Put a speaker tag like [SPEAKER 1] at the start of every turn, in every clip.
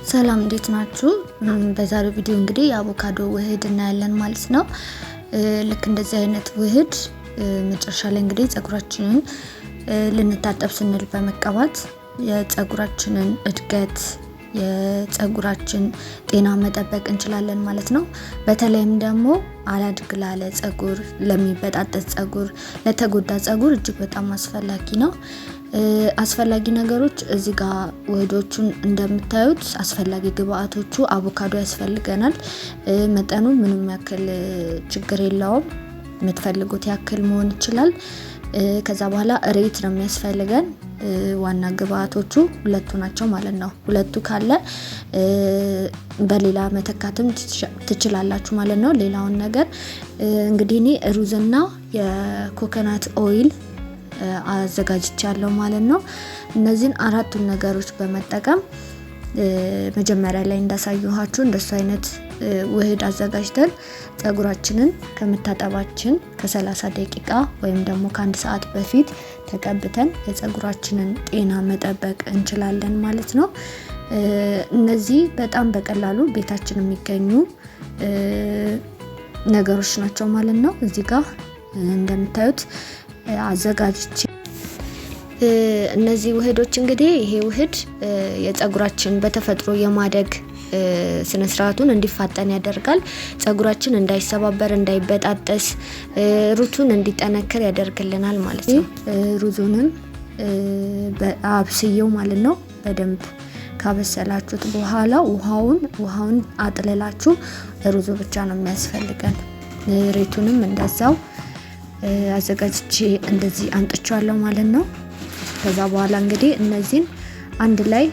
[SPEAKER 1] ሰላም እንዴት ናችሁ? በዛሬው ቪዲዮ እንግዲህ የአቮካዶ ውህድ እናያለን ማለት ነው። ልክ እንደዚህ አይነት ውህድ መጨረሻ ላይ እንግዲህ ፀጉራችንን ልንታጠብ ስንል በመቀባት የፀጉራችንን እድገት፣ የፀጉራችን ጤና መጠበቅ እንችላለን ማለት ነው። በተለይም ደግሞ አላድግ ላለ ፀጉር፣ ለሚበጣጠስ ፀጉር፣ ለተጎዳ ፀጉር እጅግ በጣም አስፈላጊ ነው። አስፈላጊ ነገሮች እዚህ ጋር ውህዶቹን እንደምታዩት አስፈላጊ ግብአቶቹ አቮካዶ ያስፈልገናል። መጠኑ ምንም ያክል ችግር የለውም፣ የምትፈልጉት ያክል መሆን ይችላል። ከዛ በኋላ እሬት ነው የሚያስፈልገን። ዋና ግብአቶቹ ሁለቱ ናቸው ማለት ነው። ሁለቱ ካለ በሌላ መተካትም ትችላላችሁ ማለት ነው። ሌላውን ነገር እንግዲህ እኔ ሩዝና የ coconut oil አዘጋጅቻለሁ ማለት ነው። እነዚህን አራቱን ነገሮች በመጠቀም መጀመሪያ ላይ እንዳሳየኋችሁ እንደሱ አይነት ውህድ አዘጋጅተን ፀጉራችንን ከመታጠባችን ከ30 ደቂቃ ወይም ደግሞ ከአንድ ሰዓት በፊት ተቀብተን የፀጉራችንን ጤና መጠበቅ እንችላለን ማለት ነው። እነዚህ በጣም በቀላሉ ቤታችን የሚገኙ ነገሮች ናቸው ማለት ነው። እዚህ ጋር እንደምታዩት አዘጋጅቼ እነዚህ ውህዶች እንግዲህ ይሄ ውህድ የፀጉራችን በተፈጥሮ የማደግ ስነ ስርዓቱን እንዲፋጠን ያደርጋል። ፀጉራችን እንዳይሰባበር፣ እንዳይበጣጠስ፣ root ኡን እንዲጠነክር ያደርግልናል ማለት ነው። ሩዙንም አብስየው ማለት ነው። በደንብ ካበሰላችሁት በኋላ ውሃውን አጥልላችሁ ሩዙ ብቻ ነው የሚያስፈልገን። ሬቱንም እንደዛው አዘጋጅቼ እንደዚህ አምጥቼዋለሁ ማለት ነው። ከዛ በኋላ እንግዲህ እነዚህን አንድ ላይ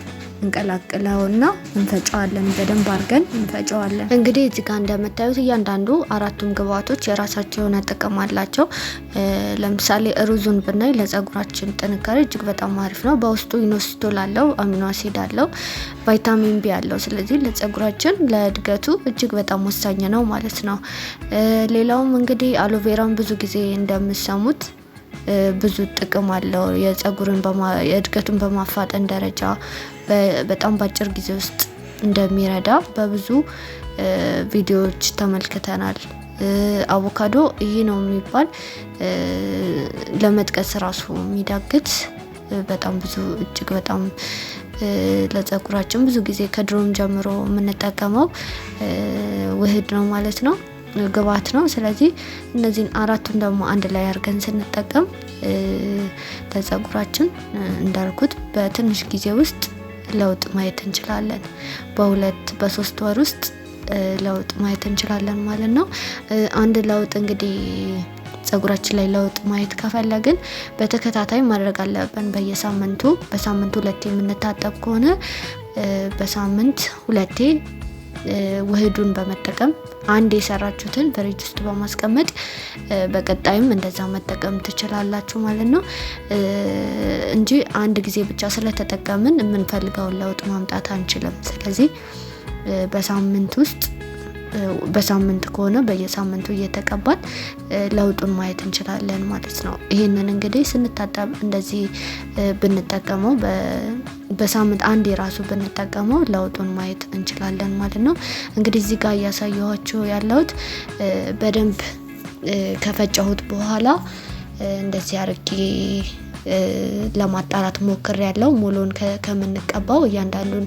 [SPEAKER 1] እንቀላቅለውና እንፈጨዋለን። በደንብ አድርገን እንፈጨዋለን። እንግዲህ እዚህ ጋር እንደምታዩት እያንዳንዱ አራቱም ግብአቶች የራሳቸው የሆነ ጥቅም አላቸው። ለምሳሌ ሩዙን ብናይ ለፀጉራችን ጥንካሬ እጅግ በጣም አሪፍ ነው። በውስጡ inositol አለው፣ amino acid አለው፣ vitamin B አለው። ስለዚህ ለፀጉራችን ለእድገቱ እጅግ በጣም ወሳኝ ነው ማለት ነው። ሌላውም እንግዲህ aloe vera ን ብዙ ጊዜ እንደምሰሙት ብዙ ጥቅም አለው። የፀጉርን የእድገቱን በማፋጠን ደረጃ በጣም በአጭር ጊዜ ውስጥ እንደሚረዳ በብዙ ቪዲዮዎች ተመልክተናል። አቮካዶ ይሄ ነው የሚባል ለመጥቀስ ራሱ የሚዳግት በጣም ብዙ እጅግ በጣም ለፀጉራችን ብዙ ጊዜ ከድሮም ጀምሮ የምንጠቀመው ውህድ ነው ማለት ነው፣ ግብአት ነው። ስለዚህ እነዚህን አራቱን ደግሞ አንድ ላይ አድርገን ስንጠቀም ለፀጉራችን እንዳልኩት በትንሽ ጊዜ ውስጥ ለውጥ ማየት እንችላለን። በ2 በ3 ወር ውስጥ ለውጥ ማየት እንችላለን ማለት ነው። አንድ ለውጥ እንግዲህ ፀጉራችን ላይ ለውጥ ማየት ከፈለግን በተከታታይ ማድረግ አለብን። በየሳምንቱ በሳምንቱ ሁለቴ የምንታጠብ ከሆነ በሳምንት ሁለቴ ውህዱን በመጠቀም አንድ የሰራችሁትን ፍሪጅ ውስጥ በማስቀመጥ በቀጣይም እንደዛ መጠቀም ትችላላችሁ ማለት ነው። እንጂ አንድ ጊዜ ብቻ ስለተጠቀምን የምንፈልገውን ለውጥ ማምጣት አንችልም። ስለዚህ በሳምንት ውስጥ በሳምንት ከሆነ በየሳምንቱ እየተቀባን ለውጡን ማየት እንችላለን ማለት ነው። ይሄንን እንግዲህ ስንታጠብ እንደዚህ ብንጠቀመው በሳምንት አንድ የራሱ ብንጠቀመው ለውጡን ማየት እንችላለን ማለት ነው። እንግዲህ እዚህ ጋር እያሳየኋችሁ ያለሁት በደንብ ከፈጨሁት በኋላ እንደዚህ አድርጌ ለማጣራት ሞክሬያለሁ። ሙሉን ከምንቀባው እያንዳንዱን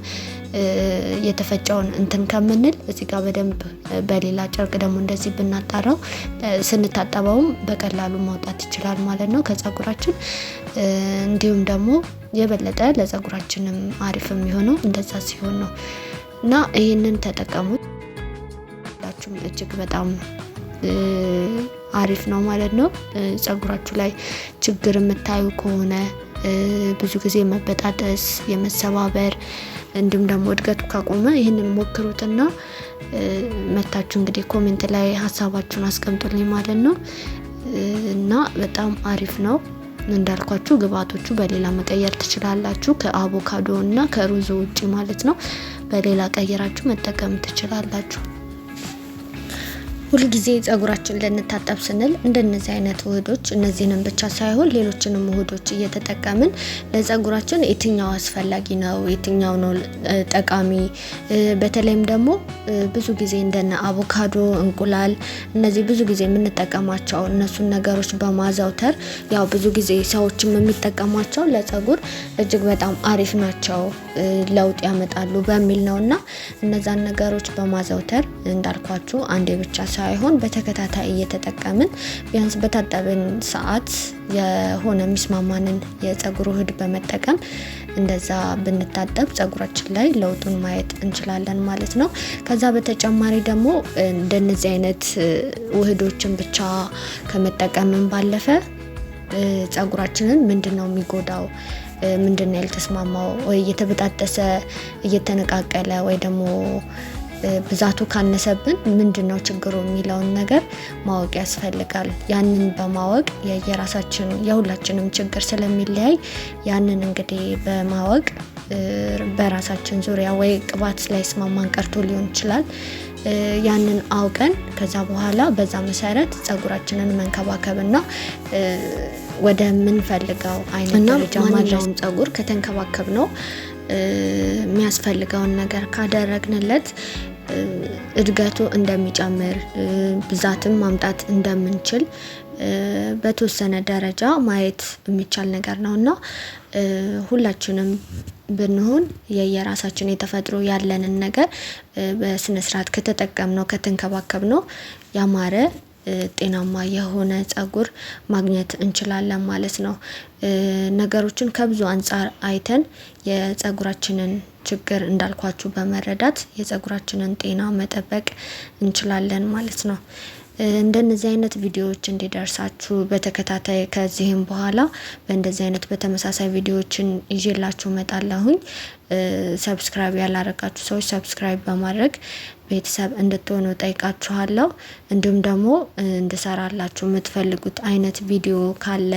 [SPEAKER 1] የተፈጨውን እንትን ከምንል እዚህ ጋር በደንብ በሌላ ጨርቅ ደግሞ እንደዚህ ብናጣራው ስንታጠበውም በቀላሉ መውጣት ይችላል ማለት ነው ከፀጉራችን። እንዲሁም ደግሞ የበለጠ ለፀጉራችንም አሪፍ የሚሆነው እንደዛ ሲሆን ነው። እና ይሄንን ተጠቀሙት እጅግ በጣም አሪፍ ነው ማለት ነው። ፀጉራችሁ ላይ ችግር የምታዩ ከሆነ ብዙ ጊዜ መበጣጠስ፣ የመሰባበር እንዲሁም ደግሞ እድገቱ ካቆመ ይህንን ሞክሩትና መታችሁ እንግዲህ comment ላይ ሀሳባችሁን አስቀምጡልኝ ማለት ነው። እና በጣም አሪፍ ነው። እንዳልኳችሁ ግብአቶቹ በሌላ መቀየር ትችላላችሁ፣ ከአቮካዶ እና ከሩዙ ውጪ ማለት ነው። በሌላ ቀይራችሁ መጠቀም ትችላላችሁ። ሁልጊዜ ጸጉራችን ልንታጠብ ስንል እንደነዚህ አይነት ውህዶች፣ እነዚህንም ብቻ ሳይሆን ሌሎችንም ውህዶች እየተጠቀምን ለጸጉራችን የትኛው አስፈላጊ ነው፣ የትኛው ነው ጠቃሚ፣ በተለይም ደግሞ ብዙ ጊዜ እንደነ አቮካዶ፣ እንቁላል እነዚህ ብዙ ጊዜ የምንጠቀማቸው እነሱን ነገሮች በማዘውተር፣ ያው ብዙ ጊዜ ሰዎችም የሚጠቀሟቸው ለጸጉር እጅግ በጣም አሪፍ ናቸው፣ ለውጥ ያመጣሉ በሚል ነውና እነዛን ነገሮች በማዘውተር እንዳልኳችሁ አንዴ ብቻ ሳይሆን በተከታታይ እየተጠቀምን ቢያንስ በታጠብን ሰዓት የሆነ የሚስማማንን የጸጉር ውህድ በመጠቀም እንደዛ ብንታጠብ ጸጉራችን ላይ ለውጡን ማየት እንችላለን ማለት ነው። ከዛ በተጨማሪ ደግሞ እንደነዚህ አይነት ውህዶችን ብቻ ከመጠቀምም ባለፈ ጸጉራችንን ምንድነው የሚጎዳው፣ ምንድነው ያልተስማማው፣ ወይ እየተበጣጠሰ እየተነቃቀለ ወይ ደግሞ ብዛቱ ካነሰብን ምንድነው ችግሩ የሚለውን ነገር ማወቅ ያስፈልጋል። ያንን በማወቅ የየራሳችን የሁላችንም ችግር ስለሚለያይ ያንን እንግዲህ በማወቅ በራሳችን ዙሪያ ወይ ቅባት ላይስማማን ቀርቶ ሊሆን ይችላል። ያንን አውቀን ከዛ በኋላ በዛ መሰረት ጸጉራችንን መንከባከብና ወደምንፈልገው አይነት ደረጃ ማንኛውም ጸጉር ከተንከባከብነው፣ የሚያስፈልገውን ነገር ካደረግንለት እድገቱ እንደሚጨምር፣ ብዛትም ማምጣት እንደምንችል በተወሰነ ደረጃ ማየት የሚቻል ነገር ነው። እና ሁላችንም ብንሆን የየራሳችን የተፈጥሮ ያለንን ነገር በስነ ስርዓት ከተጠቀምነው፣ ከተንከባከብነው ያማረ ጤናማ የሆነ ጸጉር ማግኘት እንችላለን ማለት ነው። ነገሮችን ከብዙ አንፃር አይተን የፀጉራችንን ችግር እንዳልኳችሁ በመረዳት የፀጉራችንን ጤና መጠበቅ እንችላለን ማለት ነው። እንደነዚህ አይነት ቪዲዮዎች እንዲደርሳችሁ በተከታታይ ከዚህም በኋላ በእንደዚህ አይነት በተመሳሳይ ቪዲዮዎችን ይዤላችሁ እመጣለሁኝ። Subscribe ያላረጋችሁ ሰዎች subscribe በማድረግ ቤተሰብ እንድትሆኑ ጠይቃችኋለሁ። እንዲሁም ደግሞ እንድሰራላችሁ የምትፈልጉት አይነት ቪዲዮ ካለ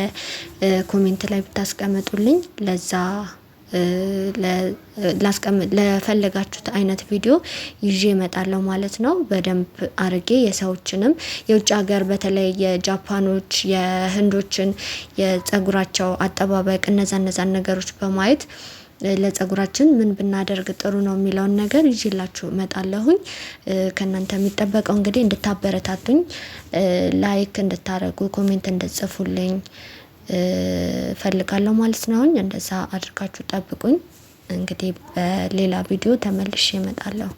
[SPEAKER 1] comment ላይ ብታስቀምጡልኝ ለዛ ለፈለጋችሁት አይነት ቪዲዮ ይዤ እመጣለሁ ማለት ነው። በደንብ አርጌ የሰዎችንም የውጭ ሀገር በተለይ የጃፓኖች፣ የህንዶችን የጸጉራቸው አጠባበቅ እነዛ እነዛን ነገሮች በማየት ለጸጉራችን ምን ብናደርግ ጥሩ ነው የሚለውን ነገር ይዤላችሁ እመጣለሁኝ። ከእናንተ የሚጠበቀው እንግዲህ እንድታበረታቱኝ፣ like እንድታደርጉ፣ comment እንድትጽፉልኝ እፈልጋለሁ ማለት ነው። እንደዛ አድርጋችሁ ጠብቁኝ። እንግዲህ በሌላ ቪዲዮ ተመልሼ እመጣለሁ።